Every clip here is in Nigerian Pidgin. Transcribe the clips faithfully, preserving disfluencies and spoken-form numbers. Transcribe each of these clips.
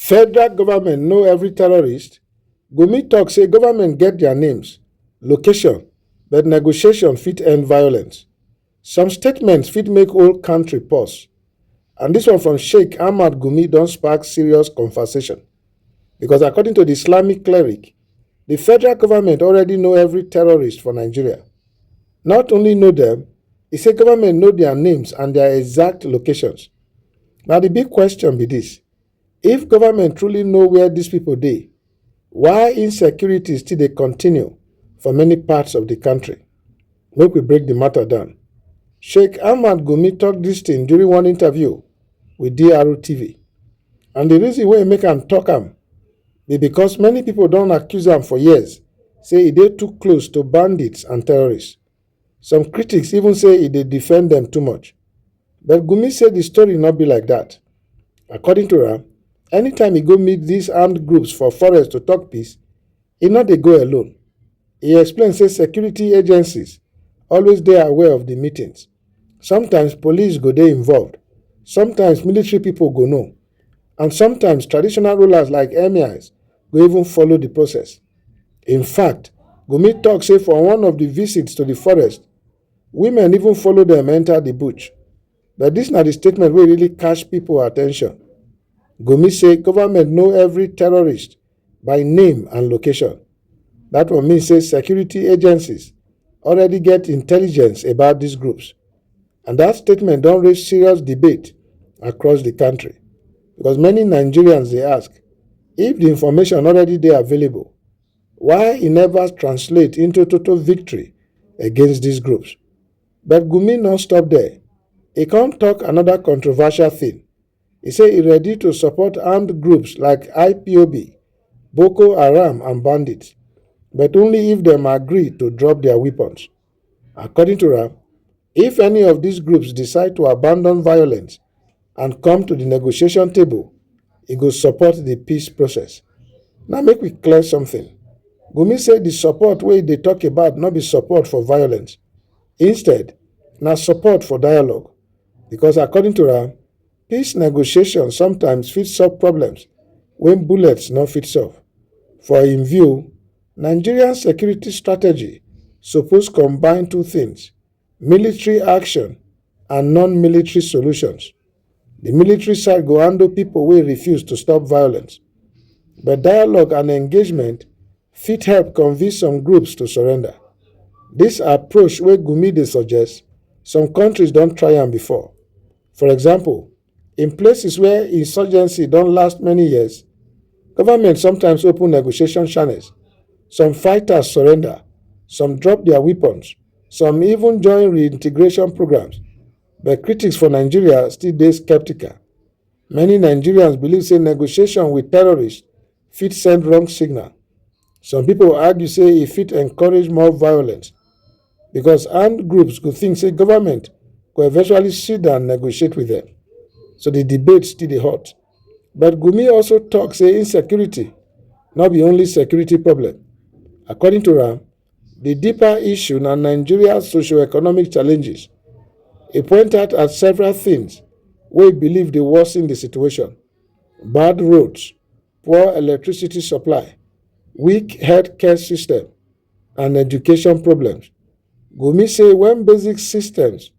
Federal government know every terrorist. Gumi talk say government get their names, location, but negotiation fit end violence. Some statements fit make whole country pause. And this one from Sheikh Ahmad Gumi don spark serious conversation. Because according to the Islamic cleric, the federal government already know every terrorist for Nigeria. Not only know them, he say government know their names and their exact locations. Now the big question be this: if government truly know where these people dey, why insecurity still dey continue for many parts of the country? Make we break the matter down. Sheikh Ahmad Gumi talk this thing during one interview with D R T V. And the reason wey make am talk am be because many people don accuse am for years say e dey too close to bandits and terrorists. Some critics even say e dey defend them too much. But Gumi say the story no be like that. According to am, anytime e go meet these armed groups for forest to talk peace, e no dey go alone. E explain say security agencies always dey aware of the meetings. Sometimes police go dey involved, sometimes military people go know, and sometimes traditional rulers like emirs go even follow the process. In fact, Gumi talk say for one of the visits to the forest, women even follow them enter the bush. But this na the statement wey really catch people attention. Gumi say government know every terrorist by name and location. That one mean say security agencies already get intelligence about these groups. And that statement don raise serious debate across the country, because many Nigerians dey ask, if the information already dey available, why e never translate into total victory against these groups? But Gumi no stop there. E come talk another controversial thing. E say e ready to support armed groups like I P O B, Boko Haram and bandits, but only if dem agree to drop their weapons. According to am, if any of these groups decide to abandon violence and come to the negotiation table, e go support the peace process. Now make we clear something. Gumi say the support wey e dey talk about no be support for violence. Instead, na support for dialogue. Because according to am, peace negotiation sometimes fit solve problems wey bullets no fit solve. For im view, Nigerian security strategy suppose combine two things: military action and non-military solutions. The military side go handle people wey refuse to stop violence. But dialogue and engagement fit help convince some groups to surrender. This approach wey Gumi dey suggest, some countries don try am before. For example, in places where insurgency don last many years, government sometimes open negotiation channels. Some fighters surrender, some drop their weapons, some even join reintegration programs. But critics for Nigeria still dey skeptical. Many Nigerians believe say negotiation with terrorists fit send wrong signal. Some people argue say e fit encourage more violence because armed groups go think say government go eventually sit down negotiate with them. So the debate still dey hot. But Gumi also talk say insecurity no be only security problem. According to am, the deeper issue na Nigeria socio-economic challenges. E point out at several things wey e believe dey worsen the situation: bad roads, poor electricity supply, weak healthcare system, and education problems. Gumi say when basic systems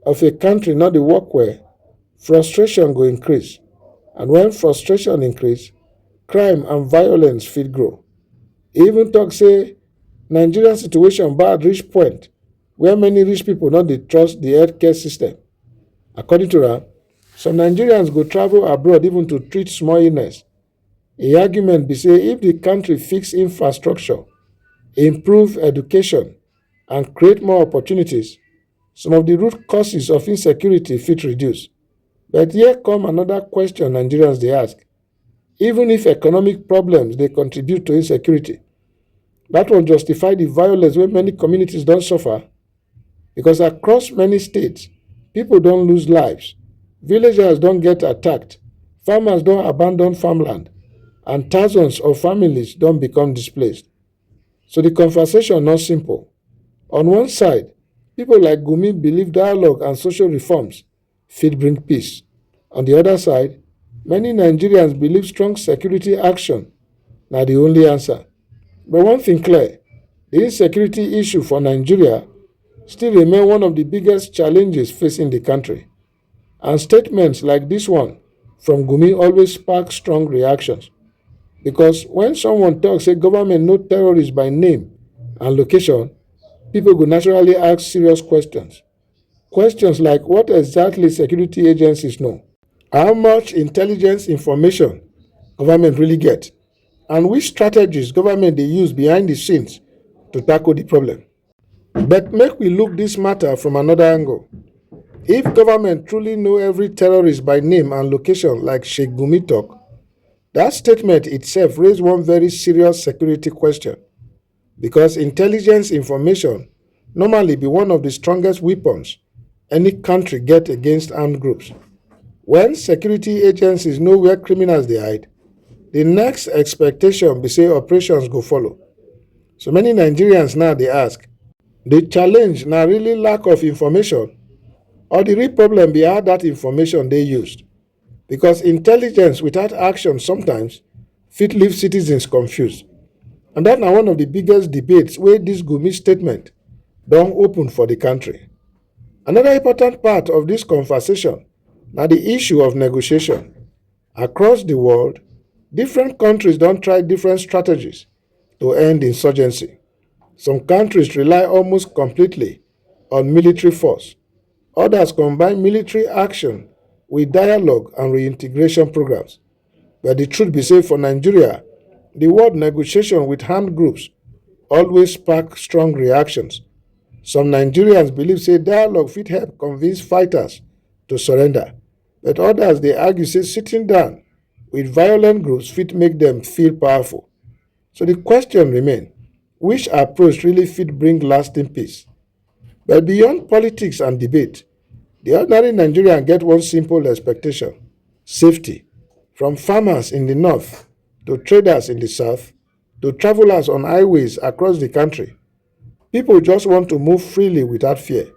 of a country no dey work well, frustration go increase. And when frustration increase, crime and violence fit grow. E even talk say Nigeria situation bad reach point where many rich people no dey trust the healthcare system. According to am, some Nigerians go travel abroad even to treat small illness. Im argument be say if the country fix infrastructure, improve education, and create more opportunities, some of the root causes of insecurity fit reduce. But here come another question Nigerians dey ask: even if economic problems dey contribute to insecurity, that one justify the violence wey many communities don suffer? Because across many states, people don lose lives, villagers don get attacked, farmers don abandon farmland, and thousands of families don become displaced. So the conversation no simple. On one side, people like Gumi believe dialogue and social reforms fit bring peace. On the other side, Many Nigerians believe strong security action na the only answer. But one thing clear, the insecurity issue for Nigeria still remain one of the biggest challenges facing the country. And statements like this one from Gumi always spark strong reactions. Because when someone talks say government know terrorists by name and location, people go naturally ask serious questions. Questions like, what exactly security agencies know? How much intelligence information government really get? And which strategies government dey use behind the scenes to tackle the problem? But make we look this matter from another angle. If government truly know every terrorist by name and location like Sheikh Gumi talk, that statement itself raise one very serious security question, because intelligence information normally be one of the strongest weapons any country get against armed groups. When security agencies know where criminals dey hide, the next expectation be say operations go follow. So many Nigerians now dey ask, the challenge na really lack of information, or the real problem be how that information dey used? Because intelligence without action sometimes fit leave citizens confused. And that na one of the biggest debates wey this Gumi statement don open for the country. Another important part of this conversation na the issue of negotiation. Across the world, different countries don try different strategies to end insurgency. Some countries rely almost completely on military force. Others combine military action with dialogue and reintegration programs. But the truth be say for Nigeria, the word negotiation with armed groups always spark strong reactions. Some Nigerians believe say dialogue fit help convince fighters to surrender, but others dey argue say sitting down with violent groups fit make dem feel powerful. So the question remain, which approach really fit bring lasting peace? But beyond politics and debate, the ordinary Nigerian get one simple expectation: safety. From farmers in the north to traders in the south to travelers on highways across the country, people just want to move freely without fear.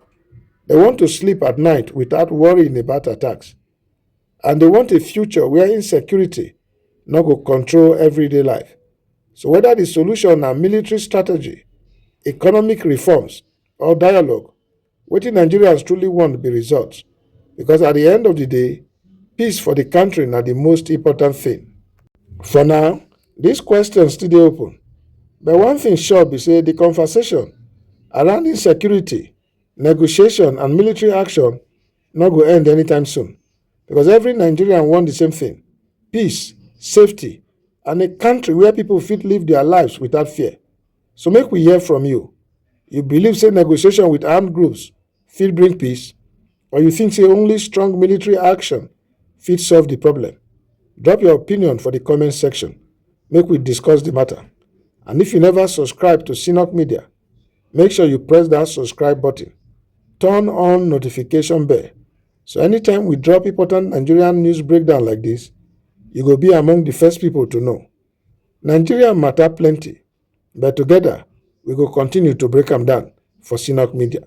They want to sleep at night without worrying about attacks. And they want a future where insecurity no go control everyday life. So whether the solution na military strategy, economic reforms, or dialogue, wetin Nigerians truly want be results. Because at the end of the day, peace for the country na the most important thing. For now, this question still dey open. But one thing sure be say the conversation around insecurity, negotiation, and military action no go end anytime soon. Because every Nigerian want the same thing: peace, safety, and a country where people fit live their lives without fear. So make we hear from you. You believe say negotiation with armed groups fit bring peace? Or you think say only strong military action fit solve the problem? Drop your opinion for the comment section. Make we discuss the matter. And if you never subscribe to Synok Media, make sure you press that subscribe button. Turn on notification bell. So anytime we drop important Nigerian news breakdown like this, you go be among the first people to know. Nigeria matter plenty, but together we go continue to break am down for Synok Media.